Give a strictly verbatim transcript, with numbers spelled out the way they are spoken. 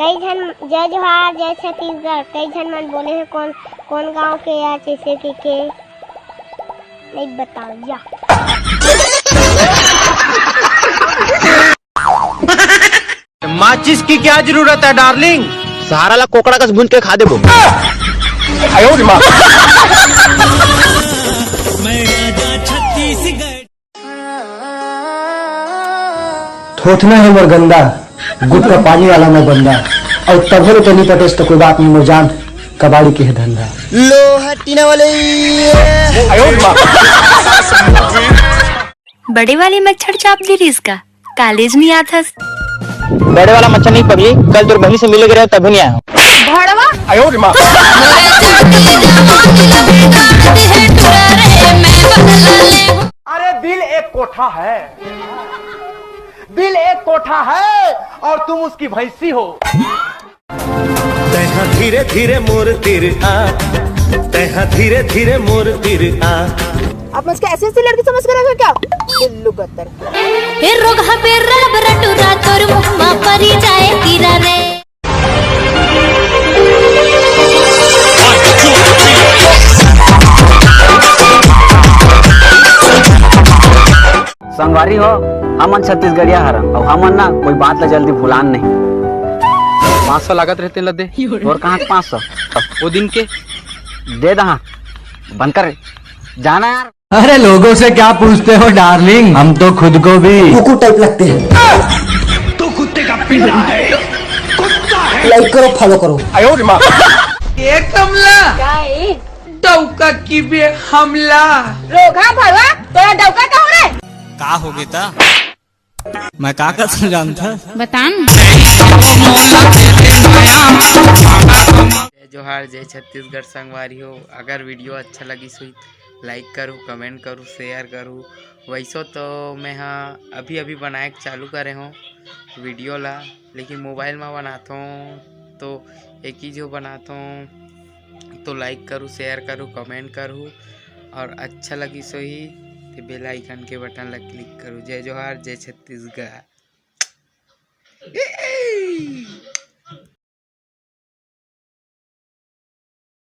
कई झन, जय जोहार, जय छत्तीसगढ़, कई झन मन बोले हे, कौन, कौन गांव के या जैसे के, के नहीं बताओ या। माचिस की क्या जरूरत है डार्लिंग? सहारा ला कोकड़ा कस भूंज के खा देबो। थोथना है मोर गंदा, गुटका पानी वाला मैं बंदा। और तभो ले तो नहीं पटेस तो कोई बात नहीं, मोर जान कबाड़ी के है धंधा। लो हटीना वाले। बड़े वाली मच्छर चाप दी रिस का, कॉलेज नहीं आथस। बड़े वाला मच्छर नहीं पगली, कल तोर बहनी से मिले गए तभी नहीं आया हूँ। भड़वा। अरे दिल एक कोठा है, दिल एक कोठा है और तुम उसकी भैंसी हो। तैहा धीरे धीरे मोर तीर आ, तैहा धीरे धीरे मोर तीर आ। आप मुझको ऐसी ऐसी लड़की समझ कर रखे हो क्या? बिल्लू गत्तर। हे रोग हबे रब रटुरा, तोर मुहमा परी जाए कीरा रे। संगवारी हो, हमन छत्तीसगढ़िया हरन, अउ हमन ना कोई बात ला जल्दी भुलान नहीं। पाँच सौ लागत रहे तेला दे। और कहाँ के पाँच सौ? वो दिन के। दे दहा, बंद कर रे। जाना यार। अरे लोगों से क्या पूछते हो डार्लिंग, हम तो खुद को भी कुकुर टाइप लगते हैं। तू कुत्ते का पिल्ला है, कुत्ता है। लाइक करो, फॉलो करो। ए कमला, का ए? डौका की बे हमला। रोगहा भड़वा, तोरा डौका का हो रे? का हो गे ता? मैं का कर जानता? बतान। जय जोहार, जय छत्तीसगढ़ संगवारी हो। अगर वीडियो अच्छा लगिस होही, लाइक करू, कमेंट करू, शेयर करू। वैसो तो मैं हा अभी अभी बनाए के चालू करे हों वीडियो ला, लेकिन मोबाइल में बनाथों तो एक ही जो बनाथों। तो लाइक करू, शेयर करू, कमेंट करू और अच्छा लगिस होही तो बेल आइकन के बटन ला क्लिक करू। जय जोहार, जय छत्तीसगढ़।